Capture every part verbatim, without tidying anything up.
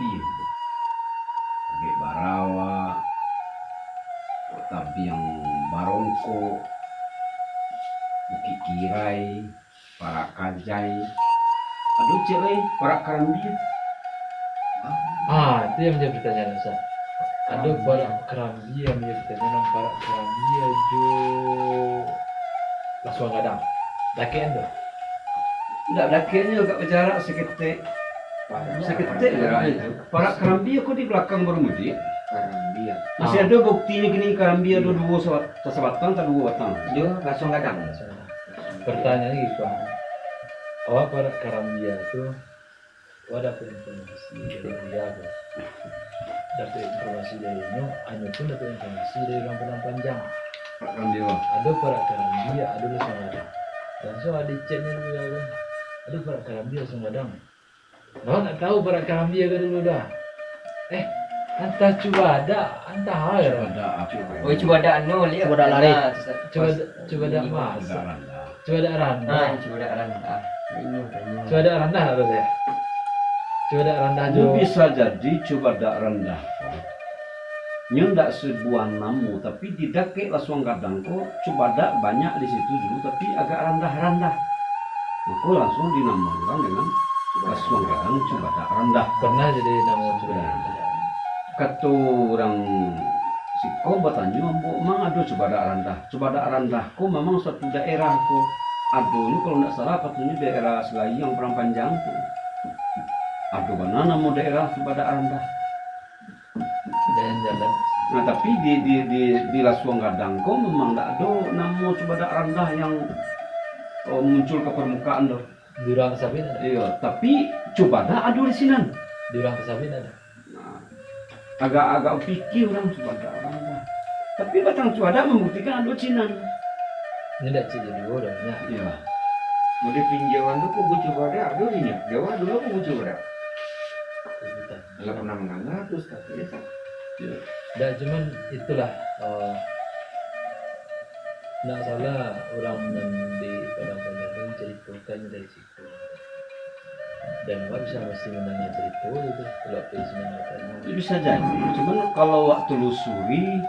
Tapi, Agek Barawak, Tabiang Barongkok, Bukik Kirai, Parak Kajai. Ado ciek lai, Parak Karambia. Ah, itu yang menjadi pertanyaan, Ustaz. Ado Karambia. Parak Karambia yang menjadi pertanyaan, Parak Karambia jo Lasuang Gadang. Dakek tu? Indak dakek nyo, agak bajarak saketek. Saketek jarak itu. Parak Karambia ko di balakang Barumudik. Karambia. Masih Ah. ado buktinyo kini Karambia ado Iya. duo sabat-, sabatang atau duo batang. Iyo, Lasuang Gadang. Pertanyaannyo gitu, ah. Awak Parak Karambia tu, awak dapek informasi dari Buya tu. Dapek informasi dari inyo, inyo pun dapek informasi dari urang Padang Panjang. Parak Karambia, Bang. Ado Parak Karambia, ado Lasuang Gadang. Langsuang awak dicek nyo dulu lah tu. Ado Parak Karambia, Lasuang Gadang. Awak ndak tahu Parak Karambia ko dulu dah. Eh, antah Cubadak, antah apo. Cubadak apo? Oh, Cubadak anu, liek. Cubadak Lareh. Cubadak, Cubadak Mas. Cubadak Randah. Cubadak Randah. Ah, Cubadak Randah. Inyo tanyo. Cubadak Randah lah tu, ya? Cubadak Randah Nyo jo. Bisa jadi Cubadak Randah ko, nyo ndak sabuah namo, tapi di dakek Lasuang Gadang ko, Cubadak banyak di situ dulu, tapi agak randah-randah. Mako langsuang dinamokan dengan Lasuang Gadang Cubadak Randah. Pernah jadi namo Cubadak Randah. Kato urang siko batanyo, "Ambo mang ado Cubadak Randah." Cubadak Randah ko mamang suatu daerah ko. Adonyo, kalau ndak salah, katonyo daerah Selayang, Padang Panjang tu. Ado bana namo daerah Cubadak Randah. Jalan-jalan. Nah, tapi di, di, di, di Lasuang Gadang ko memang ndak ado namo Cubadak Randah yang, oh, muncul ka parmukaan tu. Di urang Tasabik ado? Iyo, tapi Cubadak ado di sinan. Di urang Tasabik ado? Nah, agak-agak pikir urang Cubadak Randah. Tapi batang Cubadak mambuktikan ado sinan. Ini ndak cik jadi duo dah, nyo. Iyo. Mode pinjauan tu kubu Cubadak ado di nyo. Jawa dulu kubu Cubadak. Entah. Lah pernah mandanga tu, Ustaz, yo, Ustaz? Iyo. Ndak, cuman itulah, eh, ndak salah urang nan di Padang Panjang tu menceritakan dari situ. Dan awak bisa mesti mandanga carito tu, kalau di sinan katanya. Bisa jadi, cuman kalau awak telusuri,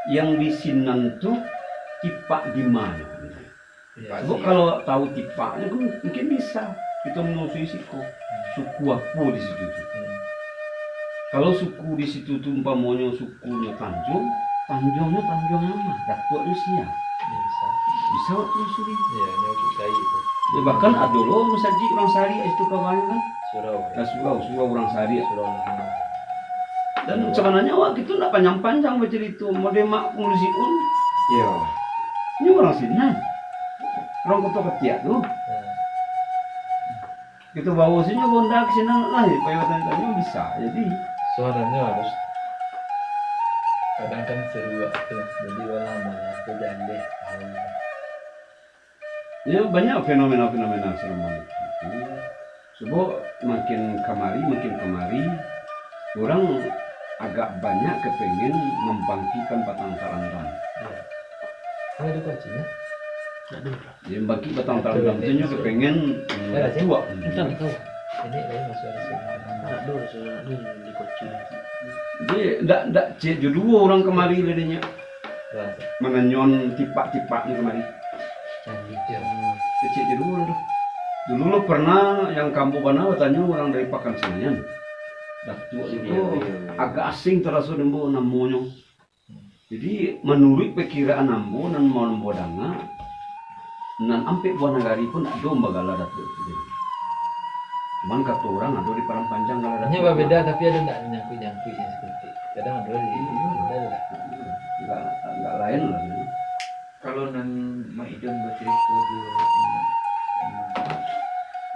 yang di sinan tu tipak di ma nyo. Iyo, Sebab sih. Kalau awak tahu tipaknyo kan mungkin bisa kito menelusuri siko. Hmm. Suku apo di situ tu? Hmm. Kalau suku di situ tu umpamonyo sukunyo Tanjuang, Tanjuangnyo Tanjuang Amah, datuaknyo sia? Iyo, bisa. Bisa awak telusuri. Iyo, nyo tu kai tu. Yo, bahkan ado lo masajik urang Sariak situ kawan kan? Surau, yo. Nah, surau, surau urang Sariak. Surau Lama. Dan Surau. Sabananyo awak gitu ndak panjang-panjang bacarito, mode mak pangulu Siun. Iyo. Nyo urang sinan. Urang Koto Katiak tu. Yo. Kito bawo sajo bonda ka sinan lah, yo, payo tanyo bisa. Jadi, suaronyo harus, kadang kan saruak tu, jadi urang malah tu jaleh tahu. Yo, banyak fenomena-fenomena selama itu. Sebab makin kamari, makin kamari, urang agak banyak kepengen mambangkikkan batang tarandam. Iyo. Kan ado kuncinya? Aduh. Jadi, bangkik batang tarandam tu nyo kepengen, hmm, cuak. Entah lah kau. Ini lain masuk ada sini. Aduh, sudah ni di kucing. Jadi, ndak, ndak ciek jo duo urang kamari lah dinyo. Mananyoan tipak-tipaknyo kamari. Cantik, yo. Ndak ciek jo duo lah tu. Dulu lo pernah yang kambuah bana batanyo urang dari Pakan Senayan. Datuak itu agak asing taraso dek ambo namonyo. Jadi, manuruik pikiraan ambo nan ambo danga, nan ampek buah nagari pun ado bagala Datuak itu. Cuman kato urang ado di Padang Panjang gala Datuak. Hanya babeda, tapi ado ndak nyangkuik-nyangkuiknyo saketek. Kadang ado di, ado lah. Agak, agak lain lah. Kalau nan Mak Idon bacarito di,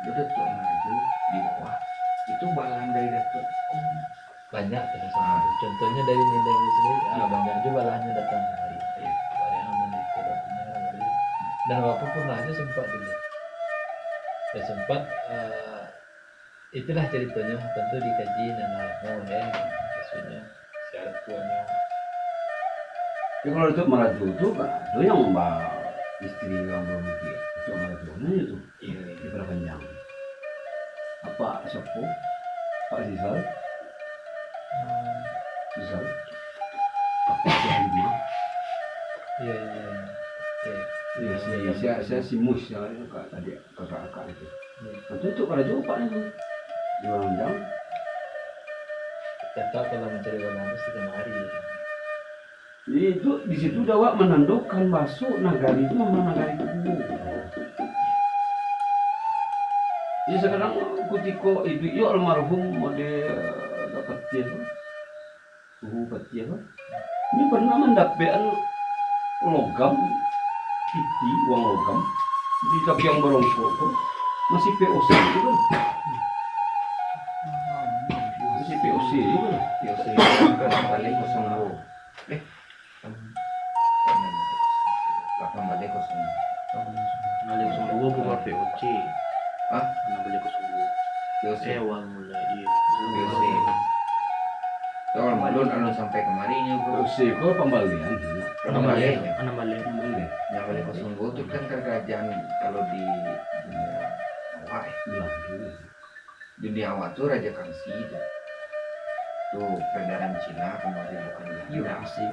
di Datuak Marajo di bawah, itu balahan dari Datuak. Banyak tu, misalnya. Ah. Contohnya dari Mindan itu sendiri, ah, banyak juga balahnya datang kemari. Iya. Banyak yang menderita batinnya kemari. Dan Bapak pernah aja sempat dulu. Ya, sempat, eh, itulah ceritanya, tentu dikaji nan lama, ya, maksudnya, syarat tuannya. Ya, kalau Datuak Marajo tu, kan, ada yang ba isteri orang belum mati. Datuak Marajo, mana tu? Iya, iya. Di Padang Panjang. Apak siapo? Pak Rizal. Hmm. Rizal. Pak Rizal. Iya, iya, iya. Iya, si, si, si, si Mus, yang kak tadi, kakak-kakak itu. Iya. Nah, tutup pada juo Pak itu. Di Wanjang. Kakak kalau mencari Wanjang mesti kemari. Jadi itu, di situ dek awak manandokan basuak nagari tu memang nagari kubu. Jadi sakadang kutiko iduik yo almarhum mode, eh, Dok Patia tu, Suhu Patia tu, inyo pernah mandapek logam, piti, uang logam, di tapiang barongkok tu, masih P O C tu kan. Masih P O C tu kan. P O C kan balik kosong duo. Eh, lapan baleh kosong. Baleh kosong duo bukan P O C. Hah? Anam baleh kosong duo. P O C. Eh, awal mula, iyo. P O C. Awal mula anu sampai kamari nyo, bro. P O C ko pambalian. Anam baleh. Anam baleh. Anam baleh. Yang baleh kosong duo tu kan karajaan kalau di dunia awak, eh. Belanda. Dunia awak tu Raja Kangxi tu. Tu peredaran Cina kamarin bukan Belanda. Iyo, Kangxi.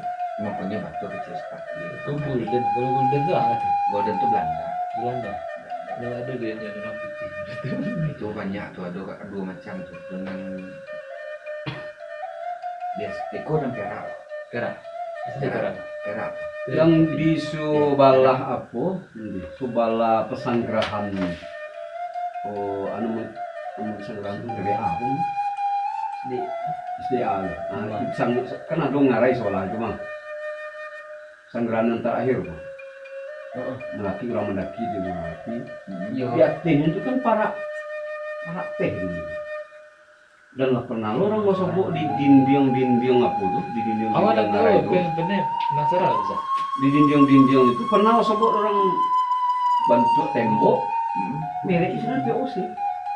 Makonyo batua kecil sekali. Tu golden, kalau golden tu apa tu? Golden tu Belanda. Belanda. Belanda. Kalau ada dia yang warna putih. Itu banyak tu, ada duo macam tu. Dengan bias, iko dan perak. Perak. Perak. Perak. Yang di subalah apo? Di subalah pesanggrahan. Oh, anu, anu pesanggrahan tu P B A apo? S D A. S D A. Ah, kan ado ngarai sekolah itu, Bang. Pesanggrahan yang terakhir, Bang. Heeh. Mandaki, urang mandaki di Marapi. Iyo. Di atasnyo tu kan parak, parak teh dulu. Dan lah pernah lo urang basobok di dindiang-dindiang apo tu, di dindiang-dindiang ngarai tu. Awak dak tahu, pen-, penasaran bisa. Di dindiang-dindiang itu pernah basobok urang bantuak tembok, merek isinya P O C.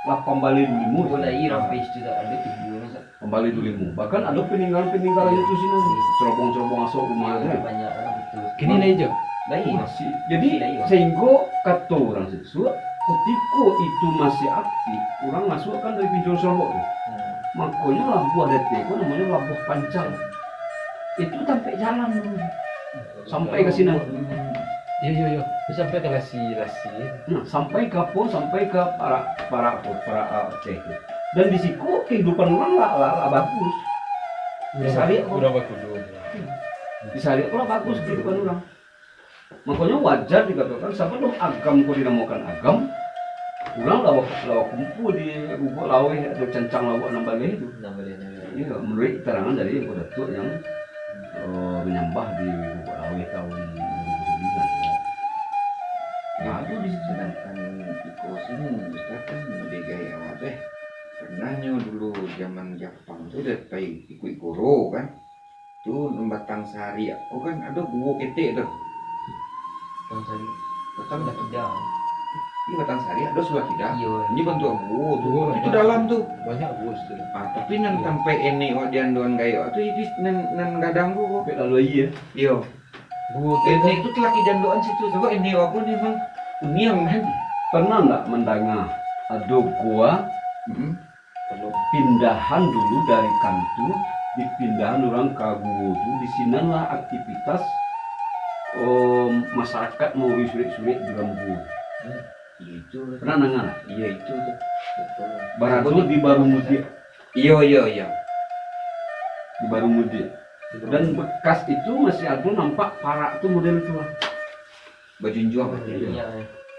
Lah pambali duo limo. Bola iya rampis tu tak ada tu dulu, masa. Pambali duo limo. Bahkan ada peninggalan-peninggalan itu sini. Cerobong-cerobong asok rumah tu. Banyak lah, betul. Kini lah ijo. Lah iya. Masih. Jadi, sehingga kato urang Suak, kutiko itu masih aktif, urang masuak kan dari pintu lombok tu. Hmm. Makonyo labuah dek ko namonyo Labuah Pancang. Itu tampek jalan dulu. Sampai ka sinan. Iyo, iyo, iyo. Sampai ka lasi-lasi. Nah, sampai ka apo? Sampai ka parak, parak apo? Parak, ah, Aceh tu. Dan di siko kehidupan urang lah, lah, lah bagus. Disariak ko. Urang bakudu. Disariak ko lah bagus kehidupan urang. Makonyo wajar dikatokan, sabalun agam ko dinamokan agam, urang lah ba-, lah bakumpua di guguak laweh atau cancang laweh nan baleh tu. Nan baleh, nan baleh. Iyo, manuruik keterangan dari Angku Datuak yang, eh, manyambah di guguak laweh tahun duo ribu sambilan, kan. Nah, ado di situ. Sadangkan iko sini, Ustaz kan mode gaya awak tu, eh. Pernah nyo dulu zaman Japang tu, dah pai ikuik guru, kan. Tu nan batang sariak ko kan ado guo ketek tu. Batang sariak. Batang sulah kida. Iyo, batang sariak ado sulah kida. Iyo. Inyo bantuak guo tu. Guo. Itu dalam tu. Banyak guo situ. Ah, tapi nan tampek enek wak di andoan gaek wak tu, itu nan, nan gadang tu ko. Tampek lalu aia. Iyo. Guo tu enek tu talaki di andoan situ. Sabab enek wak ko memang kuniang kan. Pernah ndak mandanga ado guo, mm-mm, pindahan dulu dari kantua, dipindahan urang ka guo tu, di sinanlah aktivitas, em, masyarakat mauruih surek-surek di dalam guo. Hmm, itu. Pernah nanga? Iyo, itu tu. Betul. Barado di Baru Mudiak. Iyo, iyo, iyo. Di Baru Mudiak. Dan bekas itu masih ado nampak parak tu model tu lah. Bajunjuang. Iyo.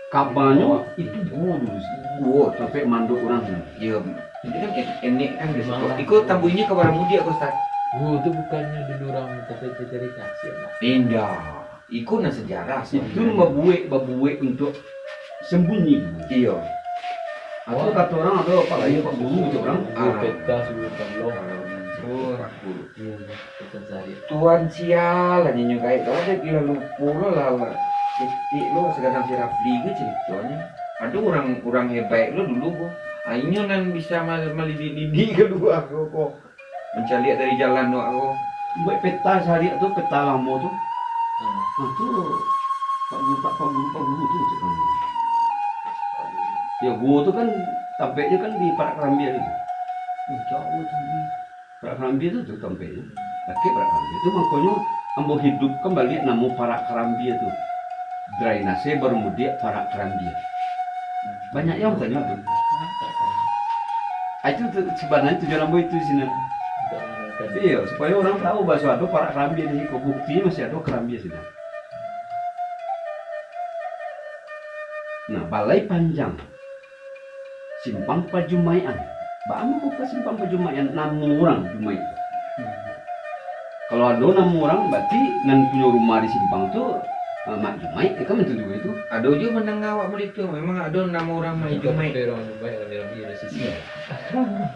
Kabanyo itu guo dulu sih. Guo. Sampai mandok urang tu. Iyo. Jadi kan en-, enek kan di situ. Iko tambuihnyo ka Baru Mudiak ko, Ustaz. Guo tu bukannyo dulu urang tapi cari kasih lah. Indak. Iko nan sejarah. Itu babuek, babuek untuk sembunyi dulu. Iyo. Atau kato urang, atau apo lai, Pak Guru, kato urang. Ah. Peta sudah tolong. Kalau urang Pak Guru. Iyo, iyo. Tuan sial lah nyo gaek tu, ado gilo lupo lo lah, lah. Ketek lo, sagadang si Rafli ko caritonyo. Ado urang, urang hebaik lo dulu ko. Ah, inyo nan bisa mal-, malidik-lidik kalua ko, ko. Mancaliak dari jalan tu ko. Buek peta sariak tu, peta lamo tu. Hmm. Ah, tu Pak Guru, Pak, Pak Guru, Pak Guru tu cek kami. Yo, guo tu kan tampeknyo kan di parak Karambia tu. Oh, jauh tu. Parak Karambia tu, tu tampeknyo. Dakek Parak Karambia. Tu makonyo ambo hiduikkan baliak namo Parak Karambia tu. Drainase Barumudiak Parak Karambia. Banyak yang batanyo tu. Ah, itu tu, sabananyo tujuan ambo itu di sinan. Iyo, supayo urang tahu bahaso ado Parak Karambia di siko. Buktinyo masih ado Karambia sinan. Nah, Balai Panjang. Simpang Pajumaikan. Baa mangko ka Simpang Pajumaikan? Namo urang Jumaik tu. Kalau ado namo urang, berarti nan punyo rumah di simpang tu, eh, Mak Jumaik, ya kan, itu juo itu. Ado juo mandanga awak malitua, memang ado namo urang Mak Jumaik. Tapi urang Jumaik rami-rami ado sisi.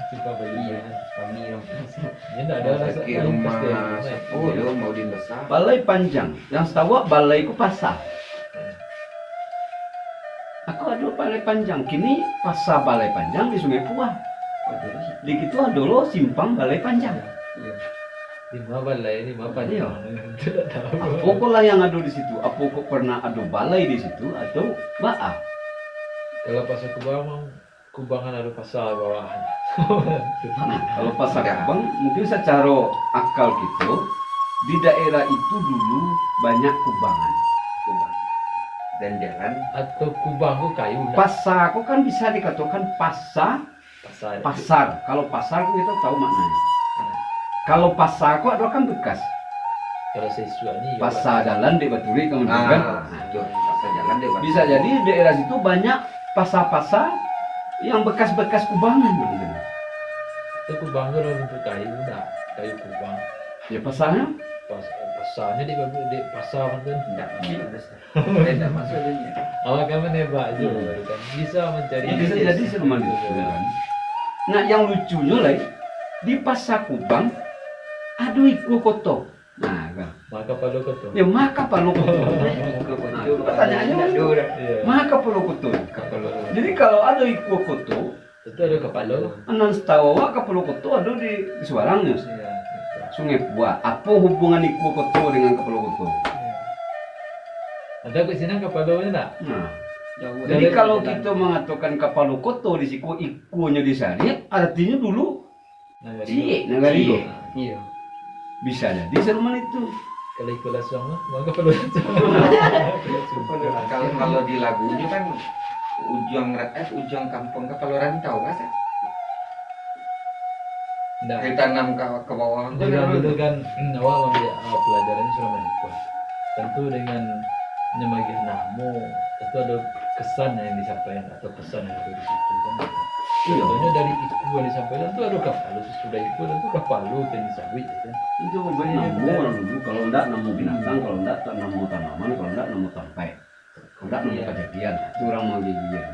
Simpang Pajumaikan. Kami urang Pasar. Yo, ndak ado rasa sakik rumah pasti ado Jumaik. Sapo, yo, Maudin Besar. Balai Panjang. Yang satahu awak, balai ko pasar. Ako ado Balai Panjang. Kini pasar Balai Panjang di Sungai Puah. Di situ ado lo simpang Balai Panjang. Iyo. Di ma balai, di ma panjang. Iyo. Itu ndak tahu. Apo ko lah yang ado di situ? Apo ko pernah ado balai di situ atau baa? Kalau Pasar Kubang, Kubang kan ado pasar bawah. Nah, kalau Pasar Kubang, mungkin sacaro akal kito, di daerah itu dulu banyak kubangan. Kubang. Dan jalan. Atau kubang ko kayu lah. Pasar ko kan bisa dikatokan pasar, Pasar. Pasar. Kalau pasar ko kito tahu maknanyo. Hmm. Kalau pasa ko ado kan bekas. Kalau siswa ni, yo, pasar jalan dek baturuik, kamu dengar kan? Ah, nah, itu, pasar jalan dek baturuik. Bisa jadi daerah situ banyak pasa-pasa yang bekas-bekas kubangan, kamu dengar. Itu kubang tu dalam bentuk kayu, ndak? Kayu kubang. Ya, pasarnyo? Pas-, pasarnyo dek, dek pasar tu. Ndak, ndak. Eh, ndak masuk dunia. Awak kan menebak je, hmm, kan. Bisa mencari. Ya, bisa jadi sebenarnya, kan. Nah, yang lucunyo lai, di Pasar Kubang, ado ikua koto. Nah, kan. Ma kapalo koto. Ya, ma kapalo koto. Ikua koto. Nah, itu pertanyaannya kan. Iya. Ma kapalo koto. Kapalo koto. Jadi, kalau ado ikua koto, Itu ado kapalo. Nan satahu awak, kapalo koto ado di, di Subarangnyo. Iya, betul. Sungai Puah. Apo hubungan ikua koto dengan kapalo koto? Iya. Ado kat sinan kapalonyo ndak? Nah. Jauah. Jadi, kalau kito mangatokan kapalo koto di siko, ikuanyo di Sariak, artinyo dulu Nagari. Ciek, Nagari. Ciek. Iya. Bisa jadi saruman itu. Kalau ikua lasuang mah, mangko perlu lasuang. Kalau, kalau di lagunyo kan ujuang ra-, eh, ujuang kampuang ka kapalo rantau, kan, Sat? Ndak. Ditanam ka, ka bawah. Jadi kan dulu kan, hmm, awak ambiak, ah, pelajaran surah manikua. Tentu dengan nyo magiah namo, tentu ado kesan yang disampaikan atau pesan yang ado di situ, kan. Iya. Contohnya dari ikua yang disampaikan tu ado kapalo, sudah ikua tu kapalo tu yang disabuik, ya kan? Itu memang namo urang dulu, kalau ndak namo binatang, kalau ndak ta-, namo tanaman, kalau ndak namo tampaik, kalau ndak namo kajadian, itu urang manggigian.